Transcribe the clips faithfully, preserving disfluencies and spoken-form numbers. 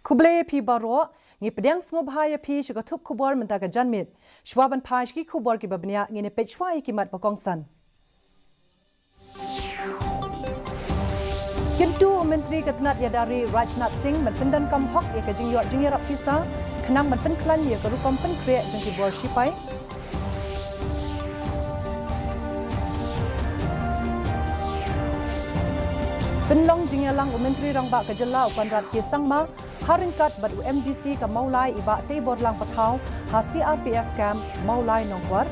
Khublei phi baroh, ngi pdiang sngewbha ïa phi sha ka thup khubor mynta ka janmiet. Shuwa ban phai sha ki khubor kiba bniah, ngin ïa peit shuwa ïa ki mat ba kongsan. Kyntu u Myntri ka tnat ïada ri Rajnath Singh ban pyndonkam hok ïa ka jingïoh jingïarap pisa, khnang ban pynkhlaiñ ïa ka rukom pynkhreh jong ki bor shipai. Pynlong jingïalang u Myntri Rangbah ka Jylla u Conrad K Sangma ha ryngkat bad u M D C ka Mawlai i Bah Teiborlang Pathaw ha C R P F camp Mawlai Nongkwar.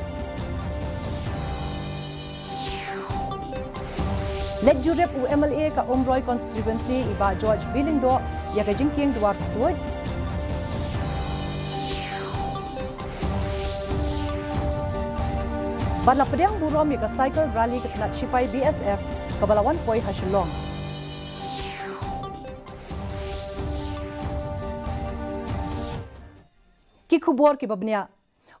Leit jurip u M L A ka Umroi constituency i Bah George B Lyngdoh ïa ka jingkieng duar ksuid. Bad la pdiang burom ïa ka cycle rally ka tnat shipai B S F kaba la wan poi ha Shillong. Ki khubor kiba bniah.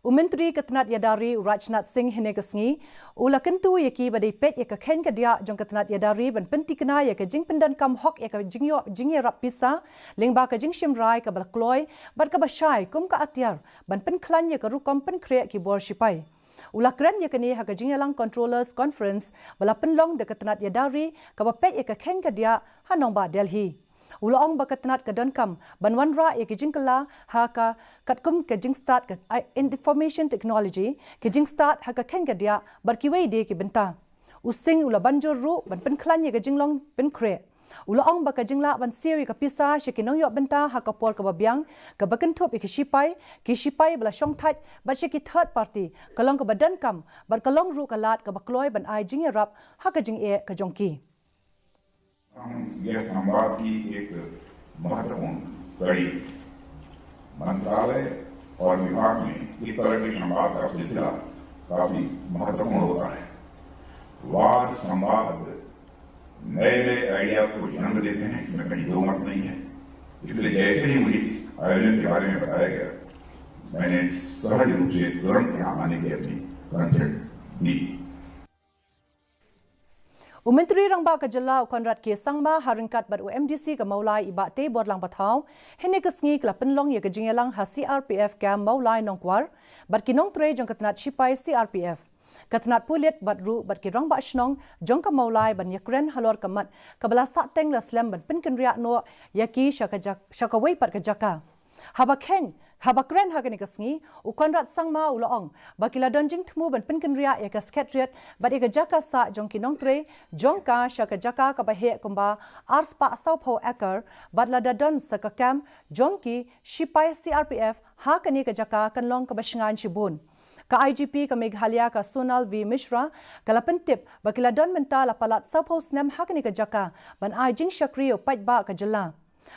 U Myntri ka tnat ïada ri u Rajnath Singh hynne ka sngi u la kyntu ïa ki ba dei peit ïa ka kheiñ ka diah jong ka tnat ïada ri ban pyntikna ïa ka jingpyndonkam hok ïa ka jingïoh jingïarap pisa lyngba ka jingshim rai kaba la kloi bad kaba shai kum ka atiar ban pynkhlaiñ ïa ka rukom pynkhreh ki bor shipai. U la kren ïa kane ha ka jingïalang Controllers Conference ba la pynlong da ka tnat ïada ri kaba peit ïa ka kheiñ ka diah ha nongbah Delhi. U la ong ba ka tnat ka donkam ban wanrah ïa ki jingkylla ha ka katkum ka jingstad ka, ah, information technology, ki jingstad ha ka kheiñ ka diah bad kiwei de ki bynta. U Singh u la ban jur ruh ban pynkhlaiñ ïa ka jinglong pynkhreh. U la ong ba ka jinglah ban siew ïa ka pisa sha ki nongïoh bynta ha ka por kaba biang, kaba kynthup ïa ki shipai, ki shipai ba la shongthait bad sha ki third party ka long kaba donkam bad ka long ruh ka lad kaba kloi ban ai jingïarap ha ka jingeh ka jong ki. यह संवाद की एक महत्वपूर्ण कड़ी है। मंत्रालय और विभाग में इस तरह के संवाद का सिलसिला काफी महत्वपूर्ण होता है। वाद संवाद नए नए आइडिया को जन्म देते हैं, इसमें कहीं दो मत नहीं है। इसलिए जैसे ही मुझे इस आयोजन के बारे में बताया गया, मैंने सहज रूप से तुरंत यहाँ आने की अपनी कंसेंट दी। U Myntri Rangbah ka Jylla u Conrad K Sangma ha ryngkat bad u M D C ka Mawlai i Bah Teiborlang Pathaw hynne ka sngi ki la pynlong ïa ka jingïalang ha C R P F camp Mawlai Nongkwar bad ki nongtrei jong ka tnat shipai C R P F, ka tnat pulit bad ruh bad ki rangbah shnong jong ka Mawlai ban ïakren halor ka mat kaba la sahteng la slem ban pynkynriah noh ïa ki sha ka jak-, sha kawei pat ka jaka. Haba kheiñ, haba kren ha kane ka sngi, u Conrad Sangma u la ong ba ki la don jingthmu ban pynkynriah ïa ka Secretariat bad ïa ka jaka sah jong ki nongtrei jong ka sha ka jaka kaba heh kumba arspah sawphew acre bad lada don sa ka camp jong ki shipai C R P F ha kane ka jaka kan long kaba shngaiñ shibun. Ka I G P ka Meghalaya ka Sonal V Mishra ka la pyntip ba ki la don mynta la palat sawphew snem ha kane ka jaka ban ai jingshakri ïa u paidbah ka jylla.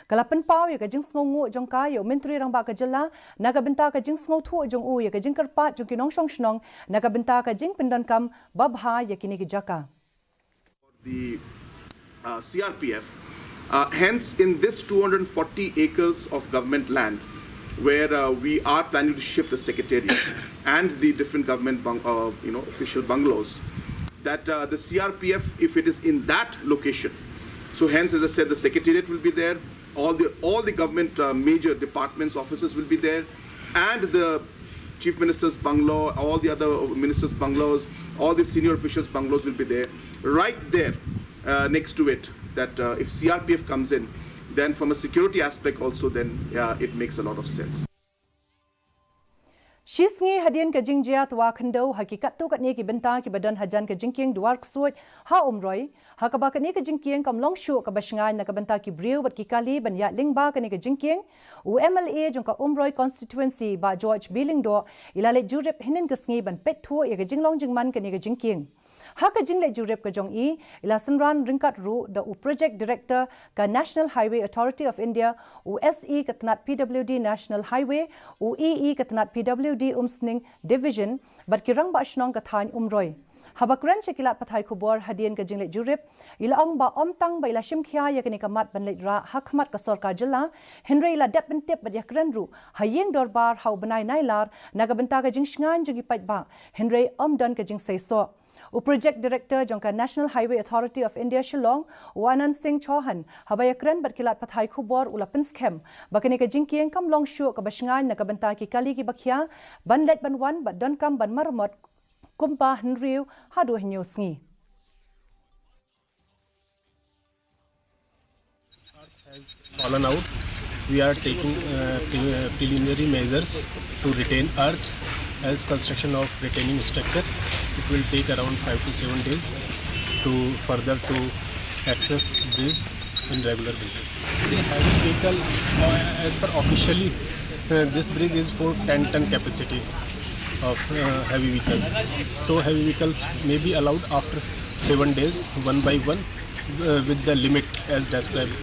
Ka la pynpaw ïa ka jingsngewnguh jong ka ïa u Myntri Rangbah ka Jylla na ka bynta ka jingsngewthuh jong u ïa ka jingkyrpad jong ki nongshong shnong na ka bynta ka jingpyndonkam babha ïa kine ki jaka. The uh, C R P F. Uh, hence, in this two hundred forty acres of government land, where uh, we are planning to shift the secretariat and the different government bung- uh, you know, official bungalows, that uh, the C R P F, if it is in that location, so hence, as I said, the secretariat will be there, all the all the government uh, major departments offices will be there, and the chief minister's bungalow, all the other ministers' bungalows, all the senior officials' bungalows will be there, right there uh, next to it. That uh, if C R P F comes in, then from a security aspect also, then uh, it makes a lot of sense. Shi sngi hadien ka jingjia twa khyndew ha ki katto katne ki bynta kiba don hajan ka jingkieng duar ksuid ha Umroi, ha kaba kane ka jingkieng kam long shuh kaba shngaiñ na ka bynta ki briew bad ki kali ban ïaid lyngba kane ka jingkieng, u M L A jong ka Umroi constituency Bah George B Lyngdoh i la leit jurip hynnin ka sngi ban peit thuh ïa ka jinglong jingman kane ka jingkieng. Ha ka jingleit jurip ka jong i, i la synran ryngkat ruh da u Project Director ka National Highway Authority of India, u S E ka tnat P W D National Highway, u E E ka tnat P W D Umsning Division, bad ki rangbah shnong ka thaiñ Umroi. Haba kren sha ki lad pathai khubor hadien ka jingleit jurip, i la ong ba ym tang ba i la shim khia ïa kane ka mat ban leit rah ha khmat ka sorkar jylla, hynrei i la dep pyntip bad ïakren ruh ha ïing dorbar ha u bnai Nailar na ka bynta ka jingshngaiñ jong ki paidbah, hynrei ym don ka jingseisoh. U Project Director jong ka National Highway Authority of India Shillong, u Anand Singh Chauhan, haba ïakren bad ki lad pathai khubor u la pynskhem ba kane ka jingkieng kam long shuh kaba shngaiñ na ka bynta ki kali kiba khia ban leit ban wan bad donkam ban maramot kumba hynriew haduh hynñiew sngi. Fallen out. We are taking uh, pre- uh, preliminary measures to retain earth as construction of retaining structure. It will take around five to seven days to further to access bridge in regular basis. The heavy vehicle, uh, as per officially, uh, this bridge is for ten ton capacity of uh, heavy vehicles. So heavy vehicles may be allowed after seven days, one by one, uh, with the limit as described.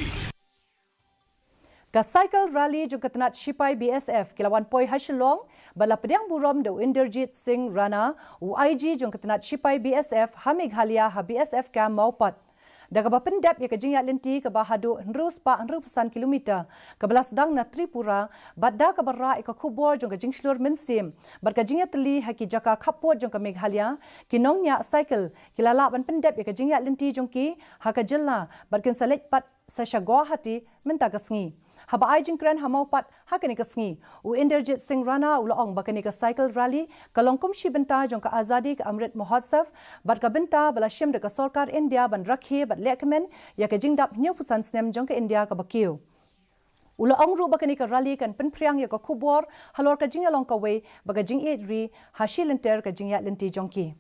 Ka Cycle Rally jong ka tnat shipai B S F ki la wan poi ha Shillong bad la pdiang burom da u Inderjit Singh Rana, u I G jong ka tnat shipai B S F ha Meghalaya ha B S F Camp Mawpat. Da kaba pyndep ïa ka jingïaid lynti kaba haduh hynriew spah hynriew phew san kilometer kaba la sdang na Tripura, bad da kaba rah ïa ka khubor jong ka jingshlur mynsiem bad ka jingïatylli ha ki jaka khappud jong ka Meghalaya, ki nongñiah cycle ki la lah ban pyndep ïa ka jingïaid lynti jong ki ha ka jylla bad kin sa leit pat sa sha Guwahati mynta ka sngi. Haba ai jingkren ha Mawpat ha kane ka sngi, u Inderjit Singh Rana u la ong ba kane ka Cycle Rally ka long kum shi bynta jong ka Azadi ka Amrit Mahotsav bad ka bynta ba la shim da ka sorkar India ban rakhe bad lehkmen ïa ka jingdap hynñiew phew san snem jong ka India kaba kiew. U la ong ruh ba kane ka rally kan pynphriang ïa ka khubor halor ka jingïalong kawei bad ka jingïeit ri ha shi lynter ka jingïaid lynti jong ki.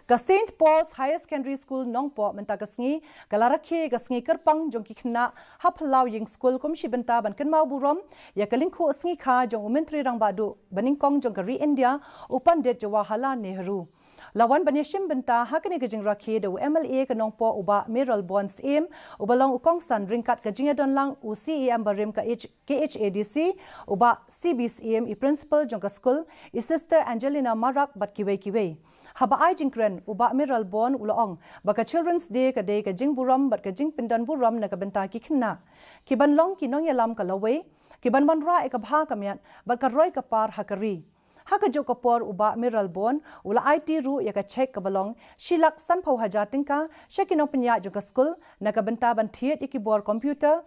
Ka Saint Paul's Higher Secondary School Nongpoh mynta ka sngi ka la rakhe ka sngi kyrpang jong ki khynnah ha phyllaw ïing skul kum shi bynta ban kynmaw burom ïa ka lyngkhuh sngi kha jong u Myntri Rangbah Duh banyngkong jong ka ri India, u Pandit Jawaharlal Nehru. La wan ban ïashim bynta ha kane ka jingrakhe da u M L A ka Nongpoh u Bah Mayralborn Syiem, uba long u kongsan ryngkat ka jingïadonlang u C E M barim ka H- K H A D C, u Bah C B Syiem, i principal jong ka skul, i Sister Angelina Marak bad kiwei kiwei. Haba ai jingkren, u Bah Mayralborn u la ong ba ka Children's Day ka dei ka jingburom bad ka jingpyndonburom na ka bynta ki khynnah, ki ban long ki nongïalam ka lawei, ki ban wanrah ïa ka bha ka miat bad ka roi ka par ha ka ri. Ha kajuh ka por u Bah Mayralborn u la aiti ruh ïa ka cheque kaba long shi lak sanphew hajar tyngka sha ki nongpynïaid jong ka skul na ka bynta ban thied ïa ki bor computer,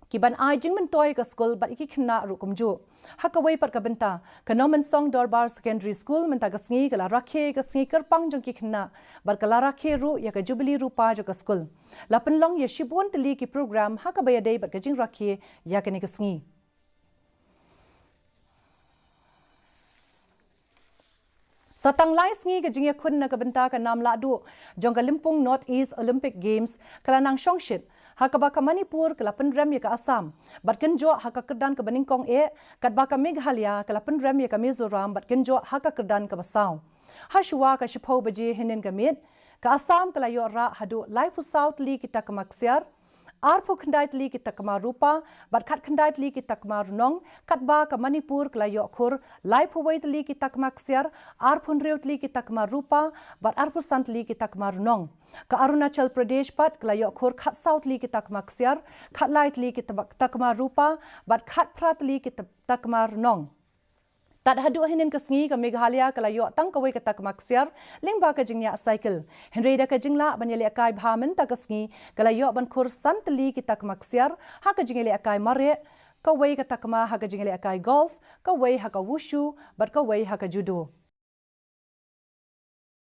ki ban ai jingmyntoi ïa ka skul bad ïa ki khynnah ruh kumjuh. Ha kawei pat ka bynta, ka Nongmynsong Dorbar Secondary School mynta ka sngi ka la rakhe ka sngi kyrpang jong ki khynnah bad ka la rakhe ruh ïa ka Jubilee Rupa jong ka skul. La pynlong ïa shibun tylli ki program ha kaba ïadei bad ka jingrakhe ïa kane ka sngi. Sa tang lai sngi ka jingïakhun na ka bynta ka nam lahduh jong ka Lympung North East Olympic Games ka la nang shongshit, ha kaba ka Manipur ka la pynrem ïa ka Assam bad kynjoh ha ka kyrdan kaba nyngkong eh, katba ka Meghalaya ka la pynrem ïa ka Mizoram bad kynjoh ha ka kyrdan kaba saw. Ha shuwa ka shiphew baje hynnin ka miet, ka Assam ka la ïoh rah haduh laiphew saw tylli ki takma ksiar, arphew khyndai tylli ki takma rupa bad khatkhyndai tylli ki takma rnong, katba ka Manipur ka la ïoh khur laiphew wei tylli ki takma ksiar, arphew hynriew tylli ki takma rupa bad arphew san tylli ki takma rnong. Ka Arunachal Pradesh pat ka la ïoh khur khatsaw tylli ki takma ksiar, khatlai tylli ki taba- takma rupa bad khatphra tylli ki ta- takma rnong. Tad haduh hynnin ka sngi ka Meghalaya ka la ïoh tang kawei ka takma ksiar lyngba ka jingñiah cycle. Hynrei da ka jinglah ban ïalehkai bha mynta ka sngi ka la ïoh ban khur san tylli ki takma ksiar ha ka jingïalehkai mareh, kawei ka takma ha ka jingïalehkai golf, kawei ha ka wushu bad kawei ha ka judo.